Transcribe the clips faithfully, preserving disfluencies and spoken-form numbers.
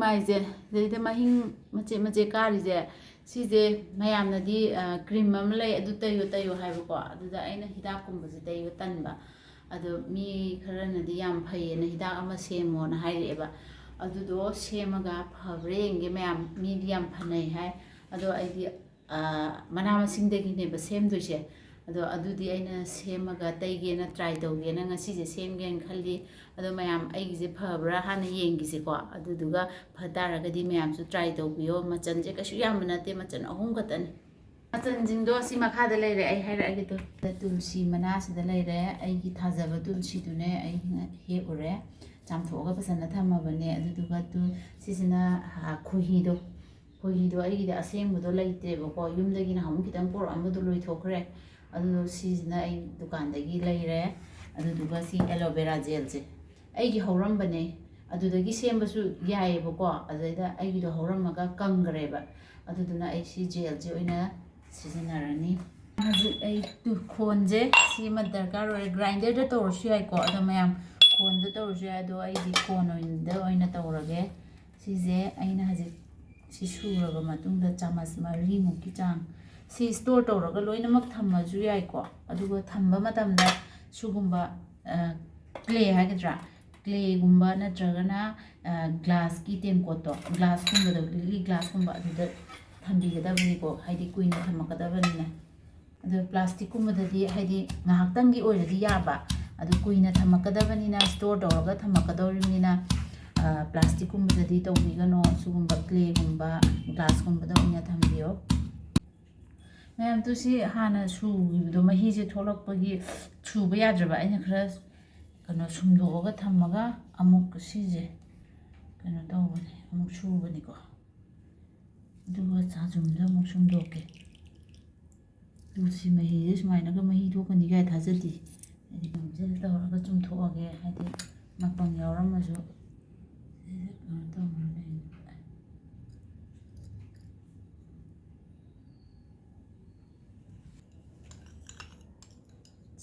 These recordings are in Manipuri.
ꯍꯥꯏꯁꯦ, ꯁꯤꯗꯩꯗ ꯃꯍꯤꯡ ꯃꯆꯦꯠ ꯃꯆꯦꯠ ꯀꯥꯔꯤꯁꯦ, ꯁꯤꯁꯦ ꯃꯌꯥꯝꯅꯗꯤ, ꯑ, cream ꯑꯃ ꯂꯩ, ꯑꯗꯨ ꯇꯩꯌꯨ, ꯇꯩꯌꯨ ꯍꯥꯏꯕꯀꯣ꯫ ꯑꯗꯨꯗ ꯑꯩꯅ ꯍꯤꯗꯥꯛꯀꯨꯝꯕꯁꯦ ꯇꯩꯕ ꯇꯟꯕ꯫ ꯑꯗꯣ ꯃꯤ ꯈꯔꯅꯗꯤ ꯌꯥꯝ ꯐꯩꯌꯦꯅ ꯍꯤꯗꯥꯛ ꯑꯃ ꯁꯦꯝꯃꯣꯅ ꯍꯥꯏꯔꯛꯑꯦꯕ꯫ ꯑꯗꯨꯗꯣ ꯁꯦꯝꯃꯒ ꯐꯕ꯭ꯔꯥ ꯌꯦꯡꯒꯦ꯫ ꯃꯌꯥꯝ, ꯃꯤꯗꯤ ꯌꯥꯝ ꯐꯅꯩ ꯍꯥꯏ꯫ ꯑꯗꯣ ꯑꯩꯗꯤ, ꯑ, ꯃꯅꯥ ꯃꯁꯤꯡꯗꯒꯤꯅꯦꯕ ꯁꯦꯝꯗꯣꯏꯁꯦ꯫ ꯑꯗꯣ ꯑꯗꯨꯗꯤ ꯑꯩꯅ ꯁꯦꯝꯃꯒ ꯇꯩꯒꯦꯅ, try ꯇꯧꯒꯦꯅ ꯉꯁꯤꯁꯦ ꯁꯦꯝꯒꯦꯅ ꯈꯜꯂꯤ꯫ ꯑꯗꯣ ꯃꯌꯥꯝ, ꯑꯩꯒꯤꯁꯦ ꯐꯕ꯭ꯔꯥ ꯍꯥꯟꯅ ꯌꯦꯡꯈꯤꯁꯦꯀꯣ꯫ ꯑꯗꯨꯗꯨꯒ ꯐ ꯇꯥꯔꯒꯗꯤ ꯃꯌꯥꯝꯁꯨ try ꯇꯧꯕꯤꯌꯣ꯫ ꯃꯆꯜꯁꯦ ꯀꯩꯁꯨ ꯌꯥꯝꯕ ꯅꯠꯇꯦ, ꯃꯆꯜ ꯑꯍꯨꯝ ꯈꯛꯇꯅꯤ꯫ ꯃꯆꯜꯁꯤꯡꯗꯣ ꯁꯤ ꯃꯈꯥꯗ ꯂꯩꯔꯦ, ꯑꯩ ꯍꯥꯏꯔꯛꯑꯒꯦ ꯇꯨ꯫ ꯇꯨꯜꯁꯤ ꯃꯅꯥꯁꯤꯗ ꯂꯩꯔꯦ, ꯑꯩꯒꯤ ꯊꯥꯖꯕ ꯇꯨꯜꯁꯤꯗꯨꯅꯦ, ꯑꯩꯅ ꯍꯦꯛꯎꯔꯦ, ꯆꯥꯝꯊꯣꯛꯑꯒ ꯐꯖꯅ ꯊꯝꯃꯕꯅꯦ꯫ ꯑꯗꯨꯗꯨꯒ ꯇꯨ, ꯁꯤꯁꯤꯅ, ꯑ, ꯈꯣꯏꯍꯤꯗꯣ꯫ ꯈꯣꯏꯍꯤꯗꯣ ꯑꯩꯒꯤꯗꯤ ꯑꯁꯦꯡꯕꯗꯣ ꯂꯩꯇ꯭ꯔꯦꯕꯀꯣ, ꯌꯨꯝꯗꯒꯤ ꯅꯍꯥꯟꯃꯨꯛ ꯈꯤꯇꯪ ꯄꯣꯔꯛꯑꯝꯕꯗꯣ ꯂꯣꯏꯊꯣꯛꯈ꯭ꯔꯦ꯫ ꯑꯗꯨ ꯁꯤꯁꯤꯅ ꯑꯩ ꯗꯨꯀꯥꯟꯗꯒꯤ ꯂꯩꯔꯦ꯫ ꯑꯗꯨꯗꯨꯒ ꯁꯤ aloe vera gelꯁꯦ ꯑꯩꯒꯤ ꯍꯧꯔꯝꯕꯅꯦ, ꯑꯗꯨꯗꯒꯤ ꯁꯦꯝꯕꯁꯨ ꯌꯥꯏꯌꯦꯕꯀꯣ꯫ ꯑꯗꯨꯗꯩꯗ ꯑꯩꯒꯤꯗꯣ ꯍꯧꯔꯝꯃꯒ ꯀꯪꯈ꯭ꯔꯦꯕ꯫ ꯑꯗꯨꯗꯨꯅ ꯑꯩ ꯁꯤ gelꯁꯦ ꯑꯣꯏꯅ ꯁꯤꯖꯤꯟꯅꯔꯅꯤ꯫ ꯍꯧꯖꯤꯛ ꯑꯩ ꯇꯨ-, ꯈꯣꯟꯁꯦ ꯁꯤꯃ ꯗꯔꯀꯥꯔ ꯑꯣꯏꯔꯦ꯫ Grinderꯗ ꯇꯧꯔꯁꯨ ꯌꯥꯏꯀꯣ, ꯑꯗꯣ ꯃꯌꯥꯝ ꯈꯣꯟꯗ ꯇꯧꯔꯁꯨ ꯌꯥꯏ, ꯑꯗꯣ ꯑꯩꯗꯤ ꯈꯣꯟ ꯑꯣꯏꯅꯗ ꯑꯣꯏꯅ ꯇꯧꯔꯒꯦ꯫ ꯁꯤꯁꯦ ꯑꯩꯅ ꯍꯧꯖꯤꯛ ꯁꯤ ꯁꯨꯔꯕ ꯃꯇꯨꯡꯗ ꯆꯥꯃꯁ ꯃꯔꯤꯃꯨꯛꯀꯤ ꯆꯥꯡ, ꯁꯤ store ꯇꯧꯔꯒ ꯂꯣꯏꯅꯃꯛ ꯊꯝꯃꯁꯨ ꯌꯥꯏꯀꯣ꯫ ꯑꯗꯨꯒ ꯊꯝꯕ ꯃꯇꯝꯗ ꯁꯤꯒꯨꯝꯕ, ꯑ, clay ꯍꯥꯏꯒꯗ꯭ꯔꯥ, clayꯒꯨꯝꯕ ꯅꯠꯇ꯭ꯔꯒꯅ, ꯑ, glassꯀꯤ ꯇꯦꯡꯀꯣꯠꯇꯣ, glassꯀꯨꯝꯕꯗꯣ, lily glassꯀꯨꯝꯕ, ꯑꯗꯨꯗ ꯊꯝꯕꯤꯒꯗꯕꯅꯤꯀꯣ, ꯍꯥꯏꯗꯤ ꯀꯨꯏꯅ ꯊꯝꯃꯛꯀꯗꯕꯅꯤꯅ꯫ ꯑꯗꯣ plasticꯀꯨꯝꯕꯗꯗꯤ ꯍꯥꯏꯗꯤ ꯉꯥꯏꯍꯥꯛꯇꯪꯒꯤ ꯑꯣꯏꯔꯗꯤ ꯌꯥꯕ, ꯑꯗꯨ ꯀꯨꯏꯅ ꯊꯝꯃꯛꯀꯗꯕꯅꯤꯅ, store ꯇꯧꯔꯒ ꯊꯝꯃꯛꯀꯗꯧꯔꯤꯕꯅꯤꯅ, ꯑ, plasticꯀꯨꯝꯕꯗꯗꯤ ꯇꯧꯕꯤꯒꯅꯣ, ꯁꯤꯒꯨꯝꯕ clayꯒꯨꯝꯕ, glassꯀꯨꯝꯕꯗ ꯑꯣꯏꯅ ꯊꯝꯕꯤꯌꯣ꯫ ꯃꯌꯥꯝ ꯇꯨ, ꯁꯤ ꯍꯥꯟꯅ ꯁꯨꯈꯤꯕꯗꯣ ꯃꯍꯤꯁꯦ ꯊꯣꯛꯂꯛꯄꯒꯤ ꯁꯨꯕ ꯌꯥꯗ꯭ꯔꯕ, ꯑꯩꯅ ꯈꯔ ꯀꯩꯅꯣ ꯁꯨꯝꯗꯣꯛꯑꯒ ꯊꯝꯃꯒ ꯑꯃꯨꯛ ꯁꯤꯁꯦ ꯀꯩꯅꯣ ꯇꯧꯕꯅꯦ, ꯑꯃꯨꯛ ꯁꯨꯕꯅꯤꯀꯣ꯫ ꯑꯗꯨꯒ ꯆꯥꯖꯨꯝꯗ ꯑꯃꯨꯛ ꯁꯨꯝꯗꯣꯛꯀꯦ꯫ ꯇꯨꯜꯁꯤ ꯃꯍꯤꯁꯦ ꯁꯨꯃꯥꯏꯅꯒ ꯃꯍꯤ ꯊꯣꯛꯀꯅꯤ ꯀꯥꯏ ꯊꯥꯖꯗꯦ꯫ ꯍꯥꯏꯗꯤ ꯀꯩꯅꯣꯁꯦ ꯇꯧꯔꯒ ꯆꯨꯝꯊꯣꯛꯑꯒꯦ, ꯍꯥꯏꯗꯤ ꯃꯄꯪ ꯌꯥꯎꯔꯝꯃꯁꯨ꯫ ꯁꯤꯁꯦ ꯀꯩꯅꯣ ꯇꯧꯔꯒ ꯂꯩ꯫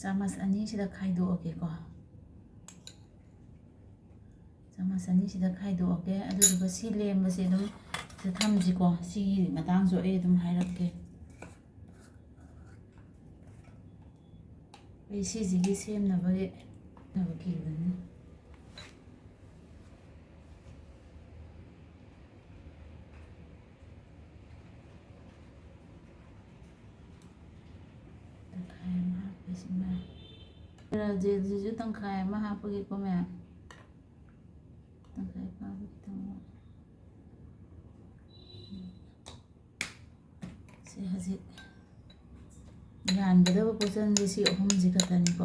ꯆꯥꯃꯁ ꯑꯅꯤꯁꯤꯗ ꯈꯥꯏꯗꯣꯛꯑꯒꯦꯀꯣ꯫ ꯑꯅꯤꯁꯤꯗ ꯈꯥꯏꯗꯣꯛꯑꯒꯦ꯫ ꯑꯗꯨꯗꯨꯒ ꯁꯤ ꯂꯦꯝꯕꯁꯦ ꯑꯗꯨꯝ ꯁꯤꯗ ꯊꯝꯁꯤꯀꯣ꯫ ꯁꯤꯒꯤ ꯃꯇꯥꯡꯁꯨ ꯑꯩ ꯑꯗꯨꯝ ꯍꯥꯏꯔꯛꯀꯦ꯫ ꯑꯩ ꯁꯤꯁꯤꯒꯤ ꯁꯦꯝꯅꯕꯒꯤ ꯁꯦꯝꯅꯕ ꯀꯤꯕꯅꯤ꯫ ꯇꯪꯈꯥꯏ ꯑꯃ ꯍꯥꯞꯄꯁꯤꯅ, ꯔꯥꯖꯦꯜꯁꯤꯁꯨ ꯇꯪꯈꯥꯏ ꯑꯃ ꯍꯥꯞꯄꯒꯦꯀꯣ, ꯃꯌꯥꯝ꯫ ꯇꯪꯈꯥꯏ ꯐꯥꯕ ꯈꯤꯇꯪ ꯋꯥꯠꯂꯤ꯫ ꯁꯤ ꯍꯧꯖꯤꯛ ꯌꯥꯟꯒꯗꯕ ꯄꯣꯠꯆꯪꯁꯦ ꯁꯤ ꯑꯍꯨꯝꯁꯤ ꯈꯛꯇꯅꯤꯀꯣ꯫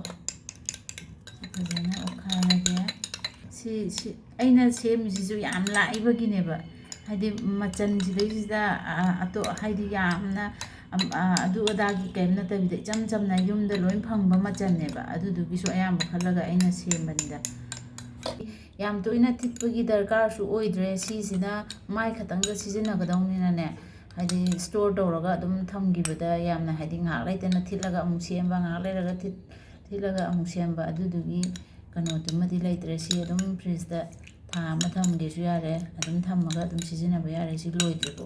ꯁꯤ ꯐꯖꯅ ꯑꯣꯠꯈꯥꯏꯔꯒꯦ꯫ ꯁꯤ, ꯁꯤ ꯑꯩꯅ ꯁꯦꯝꯃꯤꯁꯤꯁꯨ ꯌꯥꯝ ꯂꯥꯏꯕꯒꯤꯅꯦꯕ꯫ ꯍꯥꯏꯗꯤ ꯃꯆꯟꯁꯤꯗꯩꯁꯤꯗ, ꯑ, ꯑꯇꯣ-, ꯍꯥꯏꯗꯤ ꯌꯥꯝꯅ, ꯑꯝ, ꯑ, ꯑꯗꯨ ꯑꯗꯥꯒꯤ ꯀꯔꯤꯝ ꯅꯠꯇꯕꯤꯗ ꯏꯆꯝ ꯆꯝꯅ ꯌꯨꯝꯗ ꯂꯣꯏ ꯐꯪꯕ ꯃꯆꯟꯅꯦꯕ꯫ ꯑꯗꯨꯗꯨꯒꯤꯁꯨ ꯑꯌꯥꯝꯕ ꯈꯜꯂꯒ ꯑꯩꯅ ꯁꯦꯝꯕꯅꯤꯗ꯫ ꯌꯥꯝ ꯇꯣꯏꯅ ꯊꯤꯠꯄꯒꯤ ꯗꯔꯀꯥꯔꯁꯨ ꯑꯣꯏꯗ꯭ꯔꯦ꯫ ꯁꯤꯁꯤꯅ ꯃꯥꯏ ꯈꯛꯇꯪꯗ ꯁꯤꯖꯤꯟꯅꯒꯗꯧꯅꯤꯅꯅꯦ, ꯍꯥꯏꯗꯤ store ꯇꯧꯔꯒ ꯑꯗꯨꯝ ꯊꯝꯈꯤꯕꯗ ꯌꯥꯝꯅ, ꯍꯥꯏꯗꯤ ꯉꯥꯏꯍꯥꯛ ꯂꯩꯇꯅ ꯊꯤꯠꯂꯒ ꯑꯃꯨꯛ ꯁꯦꯝꯕ, ꯉꯥꯏꯍꯥꯛ ꯂꯩꯔꯒ ꯊꯤꯠ-, ꯊꯤꯠꯂꯒ ꯑꯃꯨꯛ ꯁꯦꯝꯕ, ꯑꯗꯨꯗꯨꯒꯤ ꯀꯩꯅꯣꯗꯨꯃꯗꯤ ꯂꯩꯇ꯭ꯔꯦ꯫ ꯁꯤ ꯑꯗꯨꯝ fridgeꯇ ꯊꯥ ꯑꯃ ꯊꯝꯒꯦꯁꯨ ꯌꯥꯔꯦ, ꯑꯗꯨꯝ ꯊꯝꯃꯒ ꯑꯗꯨꯝ ꯁꯤꯖꯤꯟꯅꯕ ꯌꯥꯔꯦ ꯁꯤ ꯂꯣꯏꯗ꯭ꯔꯤꯕꯣ꯫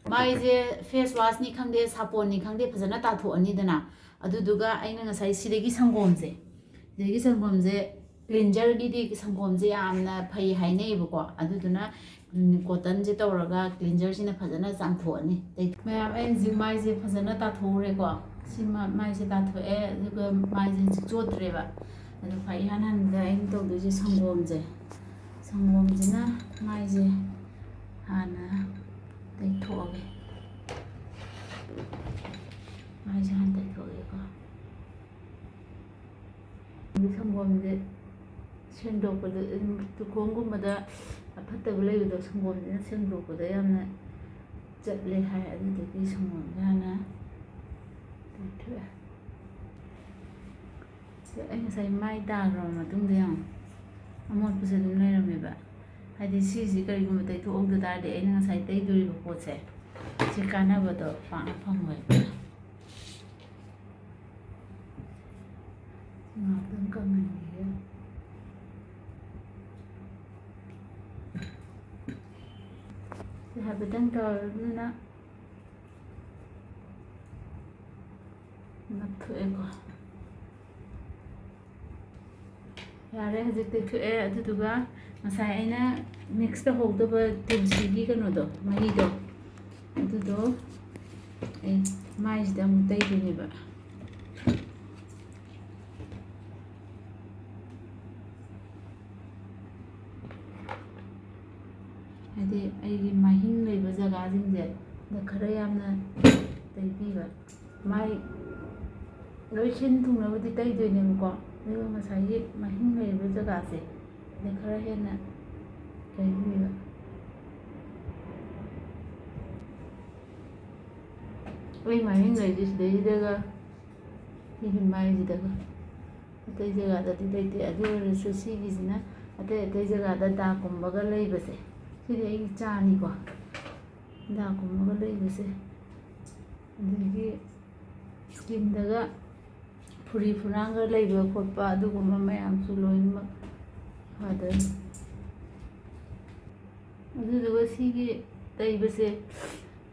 ꯃꯥꯏꯁꯦ face washꯅꯤ ꯈꯪꯗꯦ, ꯁꯥꯄꯣꯟꯅꯤ ꯈꯪꯗꯦ, ꯐꯖꯅ ꯇꯥꯊꯣꯛꯑꯅꯤꯗꯅ꯫ ꯑꯗꯨꯗꯨꯒ ꯑꯩꯅ ꯉꯁꯥꯏ ꯁꯤꯗꯒꯤ ꯁꯪꯒꯣꯝꯁꯦ, ꯁꯤꯗꯒꯤ ꯁꯪꯒꯣꯝꯁꯦ, cleanserꯒꯤꯗꯤ ꯁꯪꯒꯣꯝꯁꯦ ꯌꯥꯝꯅ ꯐꯩ ꯍꯥꯏꯅꯩꯌꯦꯕꯀꯣ꯫ ꯑꯗꯨꯗꯨꯅ, ꯎꯝ, cottonꯁꯦ ꯇꯧꯔꯒ cleanserꯁꯤꯅ ꯐꯖꯅ ꯆꯥꯝꯊꯣꯛꯑꯅꯤ꯫ ꯃꯌꯥꯝ, ꯑꯩ ꯍꯧꯖꯤꯛ ꯃꯥꯏꯁꯦ ꯐꯖꯅ ꯇꯥꯊꯣꯛꯎꯔꯦꯀꯣ꯫ ꯁꯤ ꯃꯥ-, ꯃꯥꯏꯁꯦ ꯇꯥꯊꯣꯛꯑꯦ, ꯑꯗꯨꯒ ꯃꯥꯏꯁꯦ ꯍꯧꯖꯤꯛ ꯆꯣꯠꯇ꯭ꯔꯦꯕ꯫ ꯑꯗꯣ ꯈ꯭ꯋꯥꯏ ꯏꯍꯥꯟ ꯍꯥꯟꯕꯗ ꯑꯩꯅ ꯇꯧꯗꯣꯏꯁꯦ ꯁꯪꯒꯣꯝꯁꯦ, ꯁꯪꯒꯣꯝꯁꯤꯅ ꯃꯥꯏꯁꯦ ꯍꯥꯟꯅ ꯇꯩꯊꯣꯛꯑꯒꯦ꯫ ꯃꯥꯏꯁꯦ ꯍꯥꯟꯅ ꯇꯩꯊꯣꯛꯑꯒꯦꯀꯣ꯫ ꯑꯗꯨ ꯁꯪꯒꯣꯝꯁꯦ ꯁꯦꯡꯗꯣꯛꯄꯗ, ꯑꯗꯨꯝ ꯇꯨꯈꯣꯡꯒꯨꯝꯕꯗ ꯑꯐꯠꯇꯕ ꯂꯩꯕꯗꯣ ꯁꯪꯒꯣꯝꯁꯤꯅ ꯁꯦꯡꯗꯣꯛꯄꯗ ꯌꯥꯝꯅ ꯆꯠꯂꯦ ꯍꯥꯏ꯫ ꯑꯗꯨꯗꯨꯒꯤ ꯁꯪꯒꯣꯝꯁꯦ ꯍꯥꯟꯅ ꯇꯩꯊꯣꯛꯑꯦ꯫ ꯁꯤ ꯑꯩ ꯉꯁꯥꯏ ꯃꯥꯏ ꯇꯥꯈ꯭ꯔꯕ ꯃꯇꯨꯡꯗ ꯌꯦꯡꯉꯣ, ꯑꯃꯣꯠꯄꯁꯦ ꯑꯗꯨꯝ ꯂꯩꯔꯝꯃꯦꯕ꯫ ꯍꯥꯏꯗꯤ ꯁꯤꯁꯤ ꯀꯔꯤꯒꯨꯝꯕ ꯇꯩꯊꯣꯛꯍꯧꯗ ꯇꯥꯔꯗꯤ ꯑꯩꯅ ꯉꯁꯥꯏ ꯇꯩꯗꯣꯔꯤꯕ ꯄꯣꯠꯁꯦ ꯁꯤ ꯀꯥꯟꯅꯕꯗꯣ ꯄꯥꯛꯅ ꯐꯪꯉꯣꯏꯕ꯫ ꯉꯥꯛꯇꯪ ꯀꯪꯍꯟꯈꯤꯒꯦ꯫ ꯁꯤ ꯍꯥꯏꯐꯦꯠꯇꯪ ꯇꯧꯔꯕꯅꯤꯅ ꯅꯞꯊꯣꯛꯑꯦꯀꯣ꯫ ꯌꯥꯔꯦ, ꯍꯧꯖꯤꯛ ꯇꯩꯊꯣꯛꯑꯦ꯫ ꯑꯗꯨꯗꯨꯒ ꯉꯁꯥꯏ ꯑꯩꯅ ꯃꯤꯛꯁ ꯇꯧꯍꯧꯗꯕ ꯇꯨꯜꯁꯤꯒꯤ ꯀꯩꯅꯣꯗꯣ, ꯃꯍꯤꯗꯣ, ꯑꯗꯨꯗꯣ ꯑꯩ ꯃꯥꯏꯁꯤꯗ ꯑꯃꯨꯛ ꯇꯩꯗꯣꯏꯅꯦꯕ꯫ ꯍꯥꯏꯗꯤ ꯑꯩꯒꯤ ꯃꯍꯤꯡ ꯂꯩꯕ ꯖꯒꯥꯁꯤꯡꯁꯦ ꯈꯔ ꯌꯥꯝꯅ ꯇꯩꯕꯤꯕ꯫ ꯃꯥꯏ ꯂꯣꯏ ꯁꯤꯟ ꯊꯨꯡꯅꯕꯗꯤ ꯇꯩꯗꯣꯏꯅꯦꯕꯀꯣ, ꯑꯗꯨꯒ ꯉꯁꯥꯏꯒꯤ ꯃꯍꯤꯡ ꯂꯩꯕ ꯖꯒꯥꯁꯦ ꯁꯤꯗ ꯈꯔ ꯍꯦꯟꯅ ꯇꯩꯕꯤꯕ꯫ ꯑꯩ ꯃꯍꯤꯡ ꯂꯩꯁꯦ ꯁꯤꯗꯩꯁꯤꯗꯒ, ꯁꯤꯒꯤ ꯃꯥꯏꯁꯤꯗꯒ, ꯑꯇꯩ ꯖꯒꯥꯗꯗꯤ ꯂꯩꯇꯦ꯫ ꯑꯗꯨ ꯑꯣꯏꯔꯁꯨ ꯁꯤꯒꯤꯁꯤꯅ ꯑꯇꯩ ꯑꯇꯩ ꯖꯒꯥꯗ ꯗꯥꯛꯀꯨꯝꯕꯒ ꯂꯩꯕꯁꯦ, ꯁꯤꯗꯤ ꯑꯩꯒꯤ ꯆꯥꯅꯤꯀꯣ꯫ ꯗꯥꯛꯀꯨꯝꯕꯒ ꯂꯩꯕꯁꯦ, ꯑꯗꯒꯤ ꯁ꯭ꯀꯤꯟꯗꯒ ꯐꯨꯔꯤ ꯐꯨꯔꯥꯡꯒ ꯂꯩꯕ ꯈꯣꯠꯄ ꯑꯗꯨꯒꯨꯝꯕ ꯃꯌꯥꯝꯁꯨ ꯂꯣꯏꯅꯃꯛ ꯐꯗꯣꯏꯅꯤ꯫ ꯑꯗꯨꯗꯨꯒ ꯁꯤꯒꯤ ꯇꯩꯕꯁꯦ,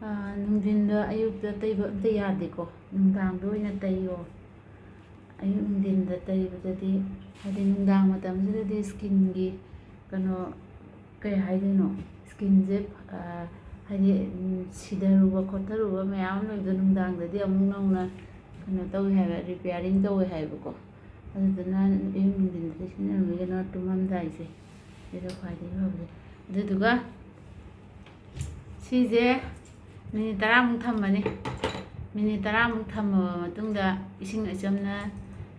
ꯑꯥ, ꯅꯨꯡꯊꯤꯟꯗ, ꯑꯌꯨꯛꯇ ꯇꯩꯕ ꯑꯝꯇ ꯌꯥꯗꯦꯀꯣ, ꯅꯨꯡꯗꯥꯡꯗ ꯑꯣꯏꯅ ꯇꯩꯌꯣ꯫ ꯑꯌꯨꯛ ꯅꯨꯡꯊꯤꯟꯗ ꯇꯩꯕꯗꯗꯤ, ꯍꯥꯏꯗꯤ ꯅꯨꯡꯗꯥꯡ ꯃꯇꯝꯁꯤꯗꯗꯤ ꯁ꯭ꯀꯤꯟꯒꯤ ꯀꯩꯅꯣ, ꯀꯩ ꯍꯥꯏꯗꯣꯏꯅꯣ, ꯁ꯭ꯀꯤꯟꯁꯦ, ꯑꯥ, ꯍꯥꯏꯗꯤ, ꯎꯝ, ꯁꯤꯊꯔꯨꯕ ꯈꯣꯠꯊꯔꯨꯕ ꯃꯌꯥꯝ ꯑꯃ ꯂꯩꯕꯗꯣ ꯅꯨꯡꯗꯥꯡꯗꯗꯤ ꯑꯃꯨꯛ ꯅꯧꯅ ꯀꯩꯅꯣ ꯇꯧꯋꯦ ꯍꯥꯏꯕ, ꯔꯤꯄꯤꯌꯥꯔꯤꯡ ꯇꯧꯋꯦ ꯍꯥꯏꯕꯀꯣ꯫ ꯑꯗꯨꯗꯨꯅ ꯑꯌꯨꯛ ꯅꯨꯡꯊꯤꯟꯗꯗꯤ ꯁꯤꯖꯤꯟꯅꯕꯤꯒꯅꯣ, ꯇꯨꯝꯃꯝꯗꯥꯏꯁꯦ, ꯁꯤꯗ ꯈ꯭ꯋꯥꯏꯗꯒꯤ ꯐꯕꯁꯦ꯫ ꯑꯗꯨꯗꯨꯒ ꯁꯤꯁꯦ ꯃꯤꯅꯤꯠ ꯇꯔꯥꯃꯨꯛ ꯊꯝꯃꯅꯤ꯫ ꯃꯤꯅꯤꯠ ꯇꯔꯥꯃꯨꯛ ꯊꯝꯃꯕ ꯃꯇꯨꯡꯗ ꯏꯁꯤꯡ ꯏꯆꯝꯅ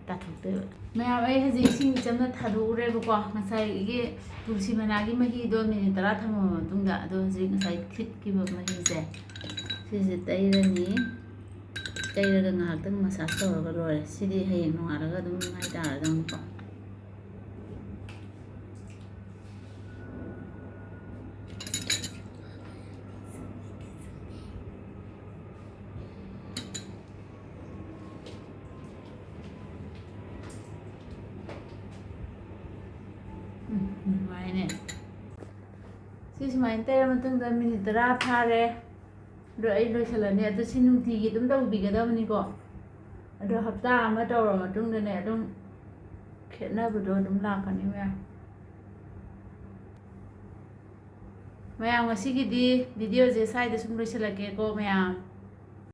ꯇꯥꯊꯣꯛꯇꯣꯏꯕ꯫ ꯃꯌꯥꯝ, ꯑꯩ ꯍꯧꯖꯤꯛ ꯏꯁꯤꯡ ꯏꯆꯝꯅ ꯊꯥꯗꯣꯛꯎꯔꯦꯕꯀꯣ, ꯉꯁꯥꯏꯒꯤ ꯇꯨꯜꯁꯤ ꯃꯅꯥꯒꯤ ꯃꯍꯤꯗꯣ ꯃꯤꯅꯤꯠ ꯇꯔꯥ ꯊꯝꯃꯕ ꯃꯇꯨꯡꯗ꯫ ꯑꯗꯣ ꯍꯧꯖꯤꯛ ꯉꯁꯥꯏ ꯊꯤꯠꯈꯤꯕ ꯃꯍꯤꯁꯦ ꯁꯤꯁꯦ ꯇꯩꯔꯅꯤ꯫ ꯇꯩꯔꯒ ꯉꯥꯏꯍꯥꯛꯇꯪ ꯃꯁꯥꯁ ꯇꯧꯔꯒ ꯂꯣꯏꯔꯦ꯫ ꯁꯤꯗꯤ ꯍꯌꯦꯡ ꯅꯣꯡꯉꯥꯜꯂꯒ ꯑꯗꯨꯝ ꯃꯥꯏ ꯇꯥꯔꯗꯧꯅꯤꯀꯣ꯫ ꯎꯝ, ꯅꯨꯡꯉꯥꯏꯅꯦ꯫ ꯁꯤꯁꯨ ꯁꯨꯃꯥꯏꯅ ꯇꯩꯔ ꯃꯇꯨꯡꯗ ꯃꯤꯅꯤꯠ ꯇꯔꯥ ꯐꯥꯔꯦ꯫ ꯑꯗꯣ ꯑꯩ ꯂꯣꯏꯁꯤꯜꯂꯅꯤ꯫ ꯑꯗꯣ ꯁꯤ ꯅꯨꯡꯇꯤꯒꯤ ꯑꯗꯨꯝ ꯇꯧꯕꯤꯒꯗꯕꯅꯤꯀꯣ꯫ ꯑꯗꯣ ꯍꯞꯇꯥ ꯑꯃ ꯇꯧꯔ ꯃꯇꯨꯡꯗꯅꯦ ꯑꯗꯨꯝ ꯈꯦꯠꯅꯕꯗꯣ ꯑꯗꯨꯝ ꯂꯥꯛꯀꯅꯤ ꯃꯌꯥꯝ꯫ ꯃꯌꯥꯝ, ꯉꯁꯤꯒꯤꯗꯤ videoꯁꯦ ꯁ꯭ꯋꯥꯏꯗ ꯁꯨꯝ ꯂꯣꯏꯁꯤꯜꯂꯒꯦꯀꯣ ꯃꯌꯥꯝ꯫